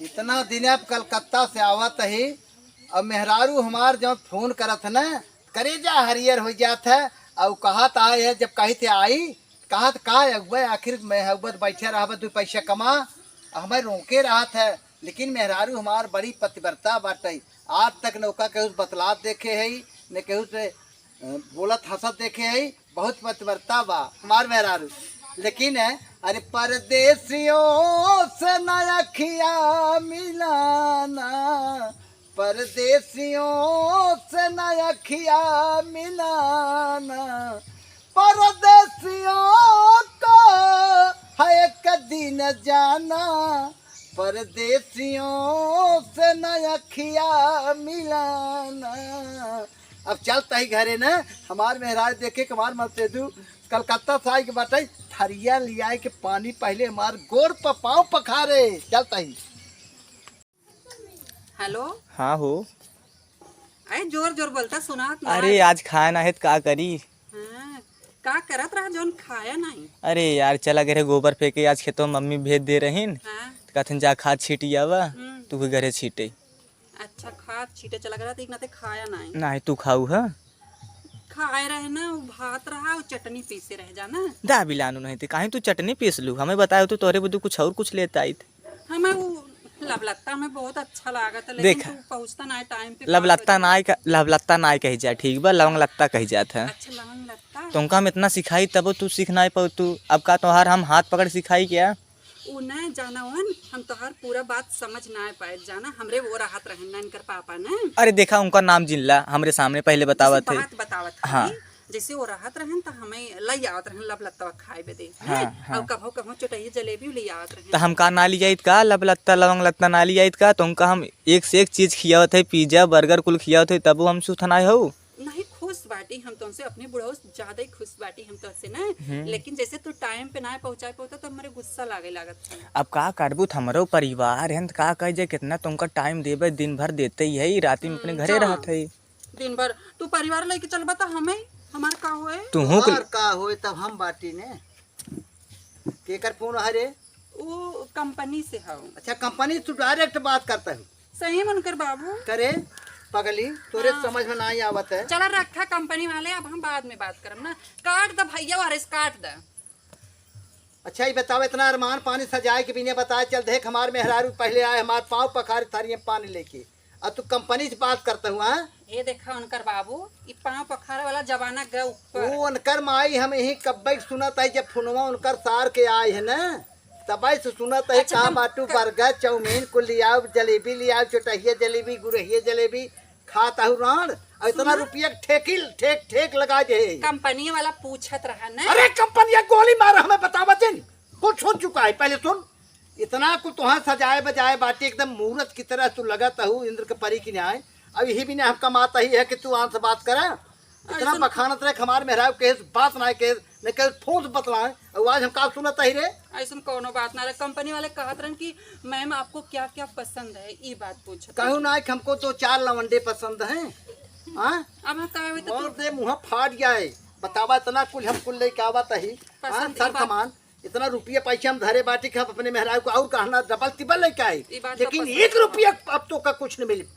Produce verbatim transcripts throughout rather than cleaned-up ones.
इतना दिन अब कलकत्ता से आवत ही, अब मेहरारू हमार जब फोन करत है ना, करेजा हरियर हो जात है। और कहत आए है, जब कही थे आई, कहत का अगुआ, आखिर मैं अगुआ बैठे रहबे, दो पैसा कमा, हमें रोके रहत है। लेकिन मेहरारू हमार बड़ी पतिव्रता बाटे, आज तक न ओका केहू से बतलात देखे है, न केहू से, अ, बोलत हंसत देखे है। बहुत पतिव्रता बा हमार मेहरारू। लेकिन, अरे, परदेसियों से न अखिया मिलाना, परदेसियों से न अखिया मिलाना, परदेसियों को है एक दिन जाना, परदेसियों से न अखिया मिलाना। अब चलत ही घरे न, हमार मेहरारू देखे के हमार मर्द से दू कलकत्ता से आई के बाटे, थरिया लियाए के पानी पहले हमार गोड़ प पाँव पखारे। चलत ही। हेलो। हाँ हो। अरे जोर जोर बोलता, सुनात ना। अरे आज खाए ना है त का करी? हाँ, का करत रहा जौन खाया नहीं? अरे यार चला घरे गोबर फेंके, आज खेतवा मम्मी भेज दे रहीन। हाँ। त कहथिन जा खाद छीट आवा, हम्म। तू भी घरे छीटे। अच्छा, खाद छीटे चला गया, तो एक नाते खाया नहीं। नहीं, तू खाऊ है? खाए रहे ना, वो भात रहा, वो चटनी पीसे रह जाना। दा बिलानू नहीं थे, काहे तू चटनी पीस लू? हमें बताए तो तोहरे बदू कुछ और कुछ लेत आइत। हमें वो लबलत्ता में बहुत अच्छा लागत है, लेकिन देखा, तू पहुँचता ना टाइम पे, का लबलत्ता करी? नाय का, लबलत्ता नाय कही जा, ठीक बा, लवंग लत्ता कही जात है। अच्छा, लवंग लत्ता। तुमका हम इतना सिखाई तबो तू सीख नाय पाऊ तू। अब का तोहार हम हाथ पकड़ सिखाई क्या? उ ना जाना वन, हम तोहार पूरा बात समझ ना पाए जाना, हमरे वो रहत रहन ना इनकर पापा ना। अरे देखा, उनका नाम जिनला, हमरे सामने पहले बतावत जैसे है। बात बतावत हाँ। हई, जैसे वो रहत रहन त हमें लई आवत रहन लब लत्ता खाए बदे, हाँ, हैं? हाँ। और कभो कभो चटैया जलेबी लई आवत रहन। त हम का ना ली जाइत का? लब लत्ता लवंग लत्ता ना ली जाइत का? तुमका हम एक से एक चीज खियावत है, पिज्जा बर्गर कुल खियावत है, तबो हम सुथनाए हो। नहीं, खुश बाटी हम तुमसे, अपने बुढ़ऊ से ज्यादा ही खुश बाटी हम तुमसे ना। हम्म। लेकिन जैसे तू टाइम पे ना पहुँचा पाता तो हमरे गुस्सा लागे लागत है। अब का करबू, त हमरो परिवार है, त का कहे जाए, कितना तुमका टाइम देबे, दिन भर देते ही है, राती में अपने हम्म, घरे जा। रहत है। दिन भर तू परिवार लेके चलबा त हमें, हमार का होए? तुहू के तोहार का होए, तब हम बाटी ने। केकर फोन है रे? वो कंपनी से हौ। अच्छा, कंपनी से तू डायरेक्ट बात करता है? सही में उनकर बाबू। करे पगली, तोरे हाँ। समझ में नहीं आवत है। चला रखा कंपनी वाले, अब हम बाद में बात करब ना। काट द भैया, और इस काट द। अच्छा, ये बताओ, इतना अरमान पानी सजाए के बिना बताए चल, देख हमार मेहरारू पहले आए, हमार पाँव पखारे थारी में पानी लेके, और तू कंपनी से बात करता हुआ, हाँ? ये देखा उनकर बाबू, ई पाँव पखारे वाला जमाना गए ऊपर। वो उनकर माई हम यही कब्बे के सुनत है, जब फोनवा उनकर सार के आए है ना, तबे से सुनत है, अच्छा, का तुम बाटू क- बर्गर, चाउमीन कुल लियाओ, जलेबी लियाओ, चोटहिया जलेबी, गुरहिया जलेबी, खात आहू राण, और इतना सुना? रुपया ठेकी, ठेक, ठेक लगा दे। कंपनी वाला पूछत रहा ना। अरे कंपनिया गोली मार, हमें बतावा जिन, कुछ हो चुका है, पहले सुन। इतना कुल तुहां सजाए बजाए बाटे, एकदम मूरत की तरह तू लगत हऊ, इंद्र के परी की न्याय। अब यही भी ना हम कमाता ही है कि तू आन से बात करा। इतना ऐसन बखानत रहे, हमार मेहरारू के बात ना के, न के फोन से बतलाए, और आज हम का सुनत ही रे? ऐसन कौनो बात ना रहे। कंपनी वाले कहत रहन कि मैम आपको क्या क्या पसंद है, ई बात पूछत कहू रहन। ना कि हमको दो चार लवंडे पसंद हैं। हाँ? अब हम कहे हुए तो मर दे, मुँह फाट जाए। बतावा, इतना कुल हम कुल लेके आवत ही। पसंद हाँ, ई सर बात सामान। इतना रुपया पैसा हम धरे बाटी कि हम अपने मेहरारू को और गहना डबल टिबल लेके आए, ई बात तो लेकिन पसंद एक है। रुपया अब तो का कुछ नहीं मिली।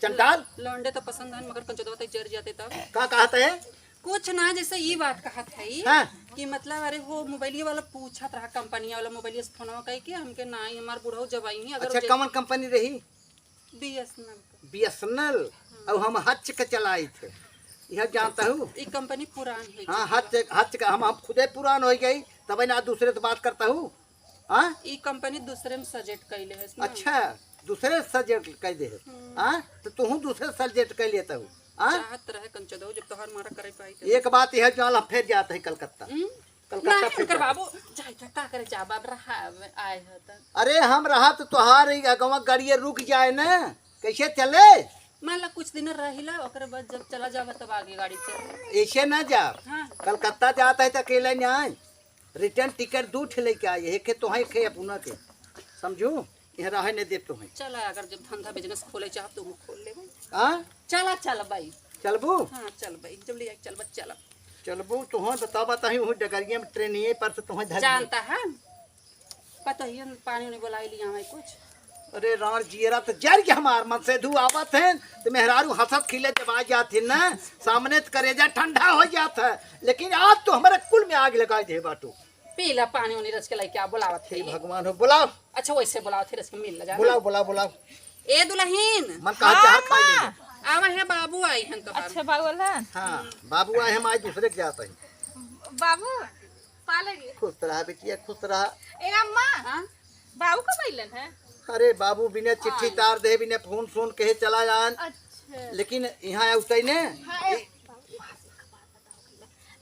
चंडाल। लौंडे तो पसंद है, मगर कंचदवा तक जर जाते तब। का कहत है? कुछ ना, जैसे ई बात कहत है हाँ। कि मतलब, अरे हो मोबाइलिया वाला पूछत रहा, कंपनिया वाला मोबाइलिया से फोनवा कई के हमके ना, हमार बुढ़ऊ जब आई अगर अच्छा, जे- कौन कंपनी रही? बीएसएनएल। बीएसएनएल। और हम हच के चलाइत है, यह जानता हूँ। ई कंपनी पुरान है हाँ, जी। हच, हच का हम, हम खुदे पुरान हो गई, तब ना दूसरे से बात करता हूँ। हाँ? ई कंपनी दूसरे में सजेट कैले है इसमें। अच्छा, दूसरे सजेट कर दे है। हम्म। हाँ? तो तू दूसरे सजेट कर लेता हूँ। हाँ? चाहत रहे कंचदो, जब तोहर मारा करे पाई तो। एक बात यह जो हम फिर जाते हैं कलकत्ता। हम्म? कलकत्ता नहीं, फिर उनकर जाते हैं। बाबू, जाए तो का करे, जा बाब रहा, आए हो तो। अरे हम रहा तो तोहार ही अगवा गाड़िया रुक जाए ना, कैसे चले? मान ला कुछ दिन रहिला, ओकरे बाद जब चला जावा तब आगे गाड़ी चले। ऐसे ना जा। हाँ। कलकत्ता जाता है तो अकेले ना आए, रिटर्न टिकट दू ठे लेके आए, एक है तोहे, एक है अपना के, समझू? यहाँ रहे नहीं देब तोहे। चला, अगर जब धंधा बिजनेस खोले चाहब तो हम खोल लेबे। हाँ? चला, चल भाई। चलबू? हाँ, चल भाई, जब ले जाए, चल बस, चल। चलबू, तोहे बतावा, बताही, वही डगरिया में ट्रेनिये पर से तोहे धर जानता है, पता ही है, पानी उनी बुलाई लिया हमें कुछ। अरे राण जियरा त जर के हमार मन से धू आवत है, त मेहरारू हंसत खिले जब आ जात है ना, सामने त करेजा ठंडा हो जात है, लेकिन आज तो हमरे कुल में आग लगाइ दे बाटू। पी ला पानी उनी रच के लइके आ, बुलावत हे है। भगवान हो, बुलाओ। अच्छा, वैसे बुलावत हे, रच के मिल ला जा। बुलाओ, बुलाओ, बुलाओ। ए दुलहिन। मन कहा हाँ, चाहत खाई अम्मा। लेना। आवा है, बाबू आई हैं तो बाबू। अच्छा, बाबू अल्लाह। हाँ, बाबू आए, हम आज दूसरे के जात हैं। बाबू, पा लगी। खुश रहा बिटिया, खुश रहा। ए अम्मा, हाँ? बाबू कब अइलन है? अरे बाबू बिना चिट्ठी हाँ। तार दे, बिना फोन सोन कहे चला जान। अच्छा। लेकिन यहाँ उतई ने। हाँ, ए,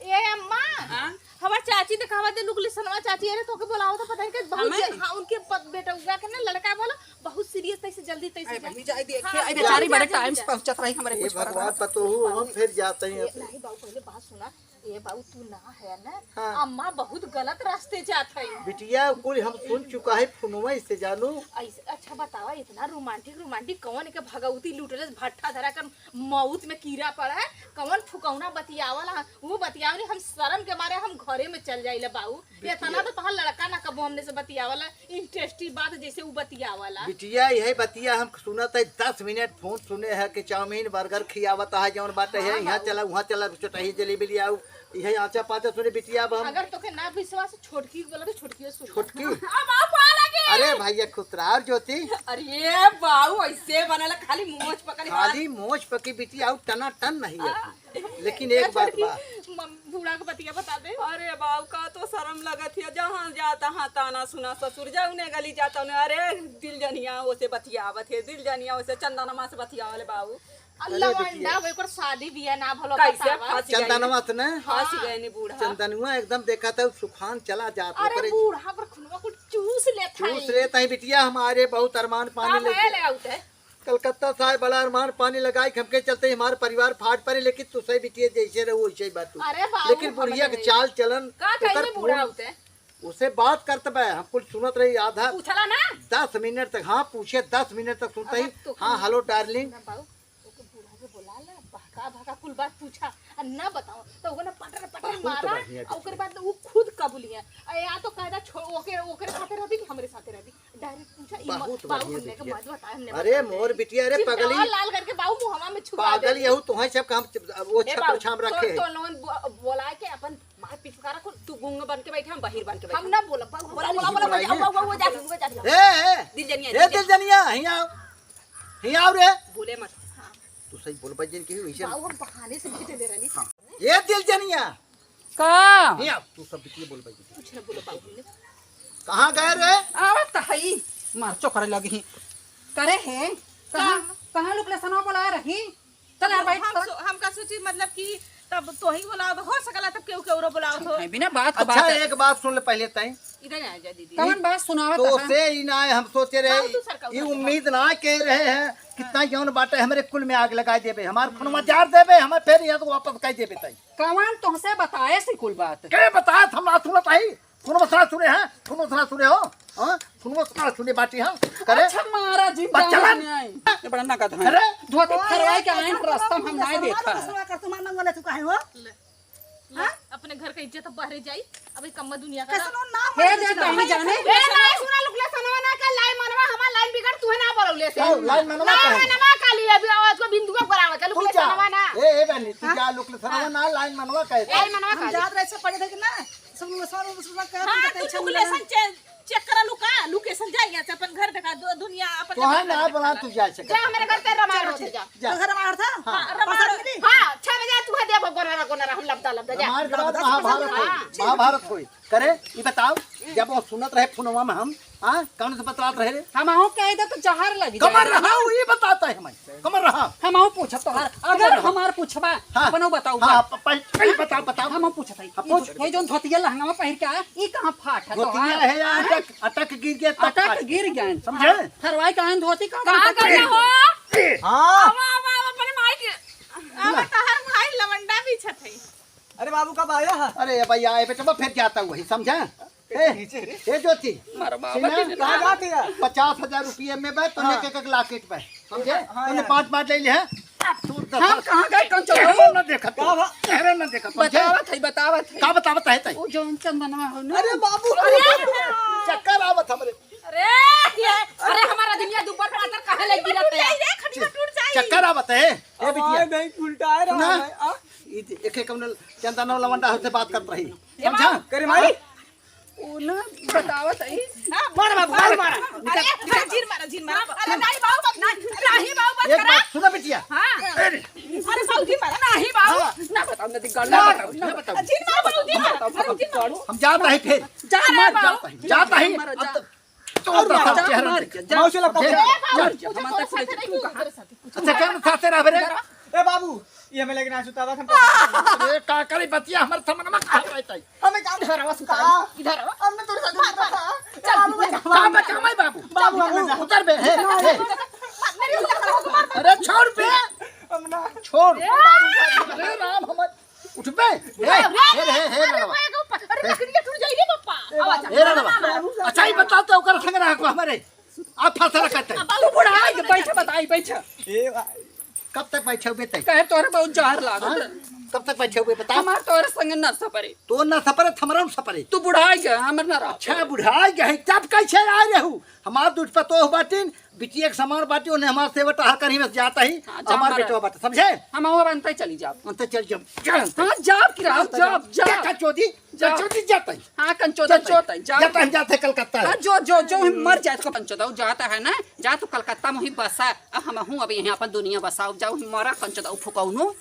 ए अम्मा, हाँ? हमार चाची देखावा दे, लुक लिसनवा चाची, अरे तोके बोलावा तो पता है कि बहुत हमें? जल-, हाँ, उनके प-, बेटउआ के ना लड़का बोला, बहुत सीरियस तैसे जल्दी तैसे अरे जा। बहिनी, जाए दे, हाँ, अरे जा, बेचारी जा, बड़े जा, टाइम जा। से पहुँचत रही हमरे ए कुछ पर। भगवान, पतोहू, हम फिर जाते हैं ये अपने। नहीं बाबू, पहले बात सुना, ए बाबू तू ना है ना, हाँ। अम्मा बहुत गलत रास्ते जात है। बिटिया, कुल हम सुन चुका है, फोनवा से जानू। ऐसे, अच्छा बतावा, इतना रोमांटिक, रोमांटिक कौन के भगवती लूटले भट्ठा धरा कर मौत में कीड़ा पड़ा है, कौन फुकौना बतियावला है, वो बतियावली, हम शर्म के मारे हम घरे में चल जाइले बाऊ। बिटिया। इतना तो तोहार लड़का ना कबो हमने से बतियावला, इंटरेस्टिंग बात जैसे वो बतियावला। बिटिया, यही बतिया हम सुनत है, दस मिनट फोन सुने है कि चाउमीन बर्गर खियावत है, जौन बात है, हाँ, यहाँ बाऊ। चला, वहाँ चला, चटही जलेबी ले आऊ, यही आचा पाचा सुने बिटिया। अब हम अगर तोके ना विश्वास, छोटकी बोला तो छोटकियो सुन। छोटकी? अब आप आ लगे। अरे भैया, खुश रहा। और ज्योति? अरे बाऊ, ऐसे बनल खाली मोछ पकड़ी खाली मोछ पकी बिटिया, और टना टन नहीं है। लेकिन एक बात बा। मम-, बूढ़ा के बतिया बता दे। अरे बाऊ, का तो शर्म लगत है, जहाँ जा तहाँ ताना सुना ससुर, जउने गली जा तउने, अरे दिल जनिया ओसे बतियावत है, दिल जनिया ओसे चंदनमा से बतियावले बाऊ। अरे लवंडा, बिटिया। वो एकर शादी बियाह ना भलो कैसे बतावा। फंस गई? चंदनवा से ना? फंस हाँ। गए नी बूढ़ा। चंदनवा एकदम देखा था, सुखान चला जात अरे ओकरे। बूढ़ा पर खुनवा कुछ चूस लेत है। चूस लेत है बिटिया, हमारे बहुत अरमान पानी हाँ, लेके। मैं ले आउत है। कलकत्ता से आए, बड़ा अरमान पानी लगाए, हमके चलते ही हमार परिवार फाट पड़े, लेकिन तू सही बिटिया जैसे रहो वैसे ही बात तू। अरे बाबू, लेकिन बुढ़िया के चाल चलन, का ओकर कहिए बूढ़ा फोन, होते? उसे बात करत बा, हम कुल सुनत रही आधा। पूछला ना? दस मिनट तक, हाँ, पूछे, दस मिनट तक सुनते ही, अरे तो हाँ, हेलो डार्लिंग। ना बाबू, ओके बूढ़ा के बोला ला, बहका बहका कुल बात पूछा, आ ना बताओ, तो ओके ना पटर पटर बहुत मारा, बढ़िया आ ओकर बिटिया। बाद उ खुद कबूलिया। आ या तो कायदा छो-, ओके, ओकरे साथे रहबी कि हमरे साथे रहबी? डायरेक्ट पूछा, ई म-, बहुत बाबू बढ़िया हमने के बिटिया। मत बताए, हमने अरे बताए। मोर बिटिया, अरे चिपटावा पगली। लाल करके बाबू मुहवा में छुपा पागल दे। यहू तोहे सब काम, वो ए छत्र बाबू, छाम तो, रखे है। तो लोगन बो-, बोलाए के अपन मार पिचुकारा को, तू गूंग बन के बैठे, हम बहिर बन के बैठे। हम ना बोलब, बाबू, बोला, बोला, बोला, बोला, बोला, बोला, बोला, बोला, बोला, ए, ए, दिल जनिया, ए, दिल दिल जनिया। जनिया, हियाँ आओ। हियाँ आओ रे। बोले मत। हाँ। तू सही बोल, बजन के वैसे। बाबू, हम बहाने से भेजे दे रहनी। हाँ। ए, दिल जनिया। का? हियाँ आओ, तू सब बिटिया बोल, बजन। कुछ ना बोलो, बाबू ने। कहाँ गए रे? आवत हई, मार चोकरे लगी ही। करे है, कहाँ, का? कहाँ लुकले सनवा बोलाए रही? चल यार, बैठ, हम चल। सो-, हम का सोची, मतलब कि तब तोही बोलाओ, तो हो सकला तब केहू के औरो बोलाओ हो। है, बिना बात का अच्छा, बात है। एक बात सुन ले पहले तय। इधर आ जा दीदी। कौन बात सुनावत तो है? से ही ना है, हम सोचे रहे, हम दूसर का ये उम्मीद ना के रहे हैं, कितना जौन बाटे हमरे कुल में आग लगा देबे, हमार फोनवा जार देबे, हमें फिर यहाँ से वापस कर देबे तय। कौन तुमसे बताए से कुल बात? के बताए, हम ना सुनत आई। फोनवा साला सुने हैं? फोनवा साला सुने हो? हाँ? फोनवा साला सुने बाटी, हाँ? करे? अच्छा, मारा जी, बच्चा जान बन। नहीं आई। ये बड़ा नगद है। अरे? धोती फरवाई के आइन, रास्ता में हम नहीं देखा। सुना कर तुम्हारा नंगवा ले चुका है वो? ले, ले, हाँ? अपने घर का इज्जत अब बाहरे जाई, अब एक कम्मा दुनिया का कैसे ना। लो नाम हे, मत दे, पूछना। बहनी जाने। ए, नहीं सुना, लुकले सनवा ना का लाइन मनवा, हमार लाइन बिगड़, तू है ना बोलौले से। का लाइन मनवा ना, का है? मनवा का लिए अभी आवाज को बिंदुआ पर आवत है, लुकले तू जा। सनवा ना। ए, ए, बहनी, तू हाँ? जा, लुकले सनवा हाँ। ना, लाइन मनवा का है। लाइन मनवा हम का लिए। जात रहे से पढ़े थे कि ना? सब लोग सर, सर, सर, हाँ, तू tension लुकले में सन चे-, check करा लुका, location जाइए, अपन घर देखा, दु-, दुनिया अपन तो है ना, बना तू जा सके। जा, हमारे घर पे रामायण होते जा। जा। तो घर में था? हाँ। हाँ, रामायण। पसंद मिली? हाँ, छह बजे तू है, देबो, गोनरा, गोनरा, हम लबदा, लबदा, जा। रामायण के बाद जबरदस्त महाभारत पसंद होई, मिली। महाभारत होई। करे, ये बताओ, जब वो सुनत रहे फोनवा में हम, हाँ, कौन से बतलात रहे रे? हम आहू कह दे तो जहर लग कमर जाए। रहा, वो ये बताता है हमें। कमर रहा। हम आहू पूछब तोहार, अगर हमार पूछबा, हाँ। अपनो बताऊ हाँ, बा। प-, पहले, पहले बताओ, बताओ। हम पूछत हई। हाँ, पूछ। ये जोन धोतिया लहंगा में पहिर के आया, ई कहाँ फाट है धोतिया तोहार? है यार, हाँ? अटक, अटक गिर गया, अटक तक फाट। गिर गए। समझे? हाँ, फरवाई का है धोती कहाँ कहाँ अटक गया गई? हो? हाँ। आवा, आवा, आवा, अपने माई के, आवा, ला। तोहार माई लवंडा बिछत है। अरे बाबू, कब आया है? अरे भैया, ए बेटा, फिर जाता वही, समझा? ए, पीछे रे। ए ज्योति, मारो बाबा, सुना? कहाँ जाते हैं? पचास हजार रुपये में बा, तूने हाँ। एक, एक लाकेट बा, समझे? हाँ तूने यार। पाँच, पाँच ले ले, हैं? तू हम दस। कहाँ गए, कौन चोर? चेहरा ना देखा तू। का बा? चेहरा ना देखा, समझे? बतावत है, बतावत है। का बतावत है तै? वो जौन चंदनवा हो ना। अरे बाबू, अरे चक्कर आवत हमरे। अरे, ये, अरे हमारा दुनिया ते, ए बिटिया। आवाज नहीं, उल्टा है रहा सुना? है, आ? ई दे, एक एक कौन चंदन लवंडा से बात करत रही। ए समझा? बाबू, करे माई। ओ ना बतावत है। मार बाबू, मार, मार। अरे, अरे, जिन मारा, जिन मारा। अरे, नहीं बाबू, नहीं, नहीं बाबू, मत एक करा। बात सुना बिटिया। हाँ। अरे। अरे, बाबू, जिन मारा। नहीं बाबू, हाँ। ना बताओ, ना दिक्कत, ना ना बताओ, बताओ। ना बताओ। जिन मारा, बाबू, जिन मारा। अरे, जिन मारा। हम जात है फिर। जा, अरे, मार, बाबू। जात है, जात है। मार, अब जा। तो तोर और दसा मार, चेहरा मार, देख। जा। मौसी लगा। ए, बाबू, जा, जा। पूछो, हम पूछो, तक पूछो, पूछो, पूछो। पूछो। अच्छा, क्या साथे रहबे रे? ए बाबू, ये हमें लेके ना सुतावा हम। अरे, का करे बतिया हमर समनमा का रहत है? हमें का इधर आवा सुता, कहा? इधर आवा। हमने तोरे साथ मार, मार। चल, बाबू, बचा। का बचा मैं बाबू? बाबू, हमने जा। उतर बे, हे, हे। मार, मेरे उल्टा करो, मार, मार। अरे, छोड़ बे। हम ना। छोड़। ए! अरे राम, हमर उठबे। हे, हे, हे, हे, अरे, लड़वा। वो एगो प-, अरे, लकड़िया टूट जाई रे, पप्पा। आवा, जा। हे, लड़वा। अच्छा, ई बताओ तो ओकर संग रह को हमरे। आप फैसला करते हैं। अब बाबू बुढ़ा है, बैठा बताई, बैठा। ए भाई। कब तक बैठे हुए तय? कहे तोरे बहुत जहर लागत हाँ? है। कब तक बैठे हुए बता? हमार तोरे संग ना सपरे। तो ना सपरे, हमरो ना सपरे। तू बुढ़ा गया, हमर ना रह। अच्छा, बुढ़ा गया है, तब कैसे आए रहू? हमार दूठ पतोह बाटिन, बिटिया के समान बाटी, उन्हें हमार सेवा टहल करही में जाता ही, हाँ, जा हमार हमारा। बेटवा बाटे, समझे? हम वो बनते चली जाओ। बनते चल जाओ, चल बनते। हाँ, जाओ कि रहो, चल बनते जाओ, जाओ। जा, जा, चोदी, जा, जाओ। चोदी जाता ही। हाँ, कंचोदा जाता ही। चोता ही, जाओ। जाता ही, जाता है कलकत्ता। हाँ, जो, जो, जो ही मर जाए तो कंचोदा, वो जाता है ना, जा तू कलकत्ता में ही बसा। अब हम हूँ, अब यहाँ अपन दुनिया बसाओ, जाओ ही मरा कंचोदा, फुकौनो।